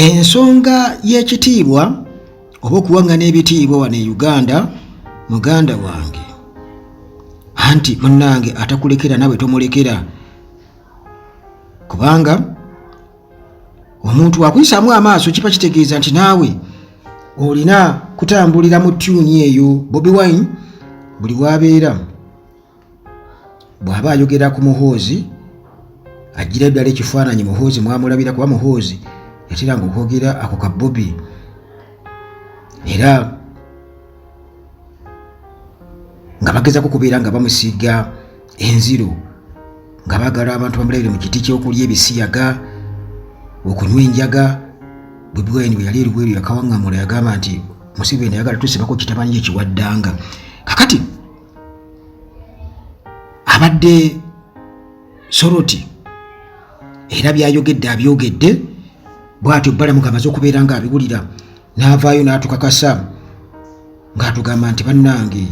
Ensonga y'ekitiibwa oba okuwaŋŋana ebitiibwa wano e Uganda, muganda wange, anti munnange atakulekera nawe tomulekera, kubanga omuntu akuyisaamu amaaso kiba kitegeeza nti naawe olina kutambulira mu tyuni eyo. Bobi Wine buli wabeera bw'aba ayogera ku Muhoozi ajjira ddala ekifaananyi Muhoozi mwamulabira, kuba Muhoozi yateranga okwogera ako ka Bobi, era nga bagezako kubeera nga bamusiiga enziro nga baagala abantu bamulabire mu kiti ky'okulya ebisiyaga, okunywa enjaga. Bobi Wine bwe yali eruweru yakawaŋŋamula, yagamba nti Museveni ayagala tusibako kitabani kye kiwaddanga. Kakati abadde Soroti era byayogedde abyogedde bw'atyo. Balamu ng'amaze okubeera ng'abiwulira n'avaayo n'atukakasa ng'atugamba nti bannange,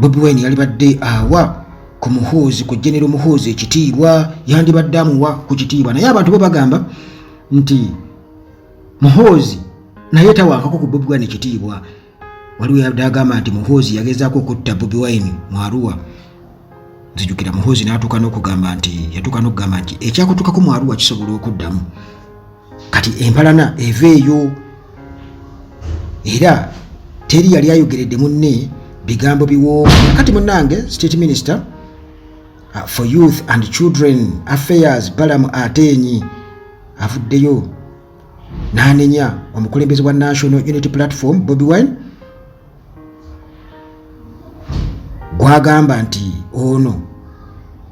Bobi Wine yalibadde awa ku Muhoozi, ku Genero Muhoozi ekitiibwa, yandibadde amuwa ku kitiibwa, naye abantu bo bagamba nti Muhoozi naye tawankako ku Bobi Wine ekitiibwa. Waliwo yabadde agamba nti Muhoozi yagezaako okutta Bobi Wine mu Arua. Nzijukira Muhoozi n'atuuka n'okugamba nti yatuuka n'okugamba nti ekyakutuukako mu Arua kisobola okuddamu. Kati empalana eva eyo, era teri yali ayogeredde munne bigambo biwoomu. Kati munnange, State Minister for Youth and Children Affairs Balamu Ateenyi avuddeyo n'anenya omukulembeze wa National Unity Platform Bobi Wine, gwagamba nti ono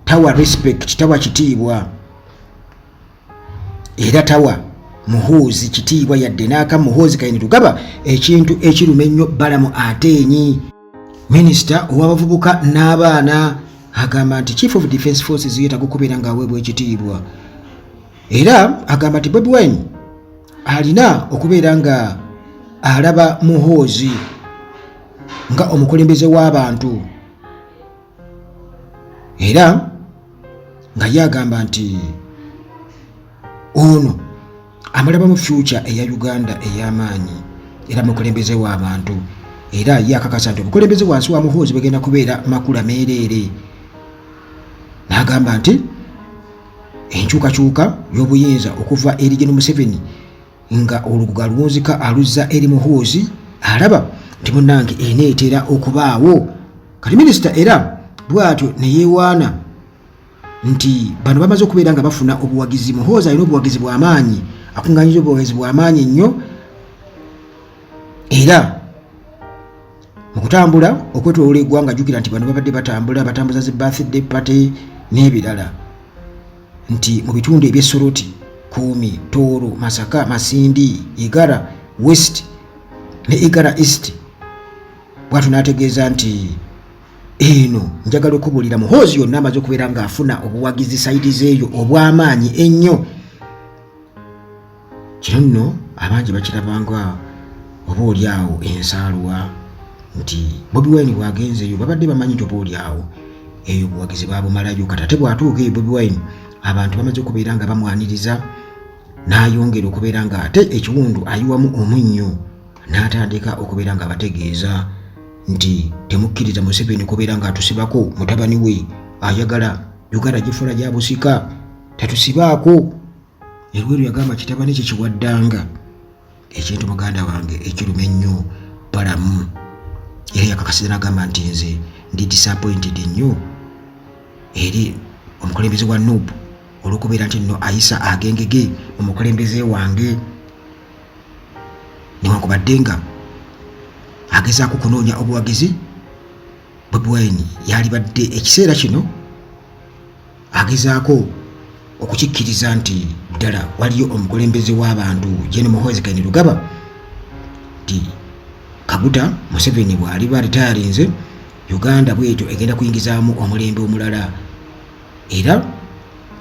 tawa respect, tawa kitiibwa, era tawa Muhoozi kitiibwa yadde n'aka. Muhoozi Kainerugaba, ekintu ekiruma ennyo Balamu Ateenyi, minisita ow'abavubuka n'abaana, agamba nti Chief of Defence Forces yeetaaga okubeera ng'aweebwa ekitiibwa, era agamba nti Bobi Wine alina okubeera nga alaba Muhoozi nga omukulembeze w'abantu, era nga ye agamba nti ono amulabamu future eya Uganda ey'amaanyi, era mukulembeze w'abantu, era ye akakasa nti obukulembeze wansi wa Muhoozi bugenda kubeera makula meereere. N'agamba nti enkyukakyuka y'obuyinza okuva eri Gen Museveni nga oluguga aluwunzika aluzza eri Muhoozi, alaba nti munnange eneetera okubaawo. Kati minisita era bw'atyo ne yeewaana nti bano bamaze okubeera nga bafuna obuwagizi. Muhoozi alina obuwagizi bw'amaanyi, akuŋŋanyiza obuwagizi bw'amaanyi nnyo, era mu kutambula okwetoloola eggwanga, jjukira nti bano babadde batambula batambuza zi birthday party n'ebirala, nti mu bitundu eby'e Soroti, Kumi, Tooro, Masaka, Masindi, Igara West ne Igara East. Bwatyo n'ategeeza nti eno njagala okubuulira Muhoozi yonna amaze okubeera ng'afuna obuwagizi sayidi zeeyo obw'amaanyi ennyo. Kino nno abangi bakirabanga oba oli awo ensaalwa nti Bobi Wine bw'agenzeeyo babadde bamanyi nti oba oli awo eyo obuwagizi baabumalayo. Kati ate bw'atuuka eyo Bobi Wine, abantu bamaze okubeera nga bamwaniriza, n'ayongera okubeera nga ate ekiwundu ayiwamu omunnyo, n'atandika okubeera nga abategeeza nti temukkiriza Museveni kubeera ng'atusibako mutabani we, ayagala Uganda gifuula gya busika, tatusibaako. Erweru yagamba kitabani kye kiwaddanga ekintu, muganda wange, ekiruma ennyo Balamu, era yakakasiza nagamba nti nze ndi disappointed nnyo eri omukulembeze wa NUP olw'okubeera nti nno ayisa agengege mu mukulembeze wange, newankubadde nga agezaako kunoonya obuwagizi. Bobi Wine yalibadde ekiseera kino agezaako okukikkiriza nti ddala waliyo omukulembeze w'abantu Gen Muhoozi Kainerugaba, nti Kaguta Museveni bw'aliba retirinze, Uganda bwetyo egenda kuyingizaamu omulembe omulala, era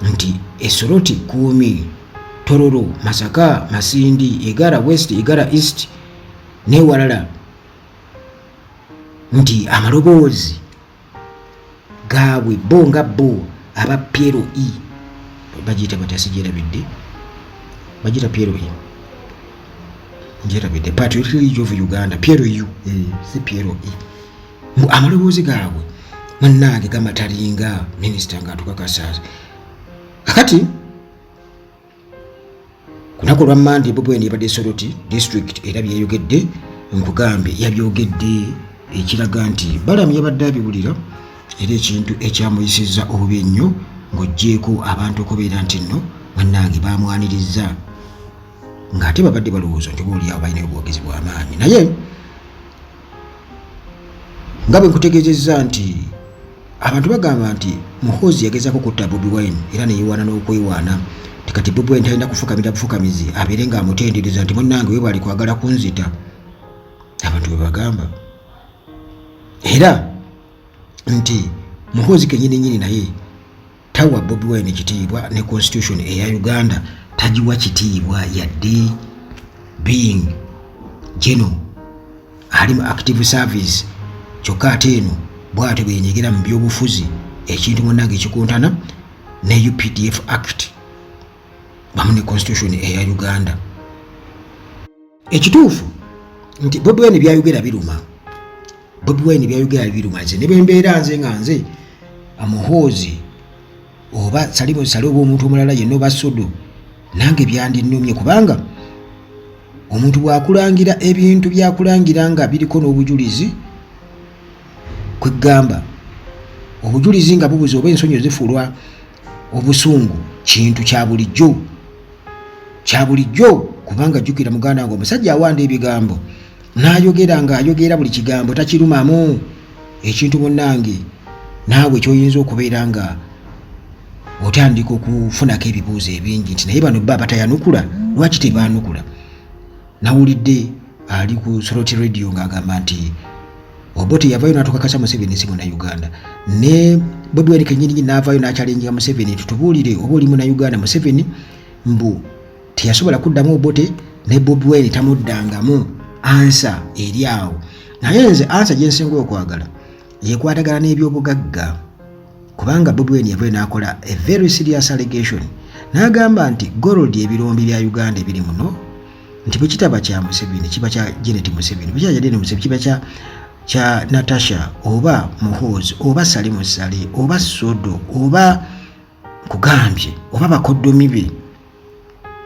nti Esoroti, Kuumi, Tororo, Masaka, Masindi, Igara West, Igara East n'ewalala, nti amaloboozi gaabwe bo nga bo aba PLE bagiyita batya, sigyerabidde, Bagita PLU, njerabidde, Patriotic League of Uganda, PLU, si PLE. Mbu amaloboozi gaabwe munnange gamatalinga minisita ng'atukakasa. Kakati ku lunaku olwa Mande, Bobi Wine yabadde Soroti district, era byeyogedde nkugambye yabyogedde ekiraga nti Balamu yabadde abiwulira, era ekintu ekyamuyisizza obubi ennyo ng'oggyeeko abantu okubeera nti nno bannange bamwaniriza ng'ate babadde balowooza nti booliawo balinayo obwogezi bw'amaanyi. Naye nga bwe nkutegeezezza nti abantu bagamba nti Muhoozi yagezaako kutta Bobi Wine era neyewaana n'okwewaana nti kati Bobi Wine talina kufukamira bufukamizi abeere ng'amutendereza nti munnange webali kwagala kunzita. Abantu bwe bagamba era nti Muhoozi kenyini nyini naye tawa Bobi Wine kitiibwa, ne constitution eya Uganda tagiwa kitiibwa yadde, being geno ali mu active service, kyokka ate eno bw'atyo bwe yenyegera mu byobufuzi, ekintu munnange ekikontana ne UPDF Act wamu ne constitution eya Uganda. Ekituufu nti Bobi Wine byayogera biruma. Bobi Wine byayogera biruma. Nze ne bwembeera nze nga nze Amuhoozi oba Salimu Sale oba omuntu omulala yenna oba Sodo, nange byandinumye, kubanga omuntu bw'akulangira ebintu byakulangira nga biriko n'obujulizi, kwegamba obujulizi nga bubuze oba ensonyi zifuulwa obusungu, kintu kya bulijjo, kya bulijjo. Kubanga jjukira muganda wange, omusajja awanda ebigambo n'ayogera ng'ayogera buli kigambo takirumamu. Ekintu munnange naawe kyoyinza okubeera nga otandika okufunako ebibuuzo ebingi nti naye bano ba batayanukula, lwaki tebaanukula? Nawulidde ali ku Soroti Radio ng'agamba nti Obote yavayo n'atukakasa Museveni si Munnayuganda, ne Bobi Wine kenyini n'avaayo n'akyalenjera Museveni, tutubuulire oba oli Munnayuganda. Museveni mbu teyasobola kuddamu Obote, ne Bobi Wine tamuddangamu. Answer eri awo. Naye nze answer gye nsinga okwagala yekwatagana n'ebyobugagga, kubanga Bobi Wine yavayo n'akola a very serious allegation n'agamba nti gold, ebirombe bya Uganda ebiri muno, nti bwe kitaba kya Museveni kiba kya Janet Museveni, bwe kitaba kya Janet Museveni kiba kya Natasha oba Muhoozi oba Salimu Sale oba Sodo oba nkugambye oba bakoddomi be.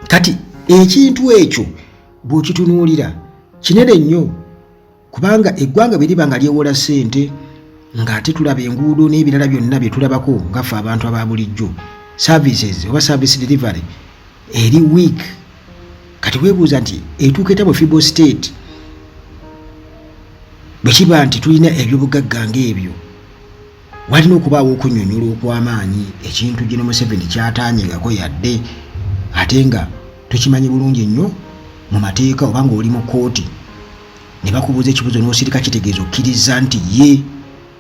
Kati ekintu ekyo bw'okitunuulira kinene nnyo, kubanga eggwanga bwe liba nga lyewola ssente ng'ate tulaba enguudo n'ebirala byonna bye tulabako nga ffe abantu aba bulijjo, services oba service delivery eri weak. Kati weebuuza nti etuuka eta mu feeble state bwe kiba nti tulina ebyobugagga ng'ebyo? Walina okubaawo okunnyonnyola okw'amaanyi, ekintu gino Museveni kyatanyegako yadde, ate nga tukimanyi bulungi nnyo mu mateeka, oba ng'oli mu kkooti ne bakubuuza ekibuuzo n'osirika, kitegeeza okkiriza nti ye.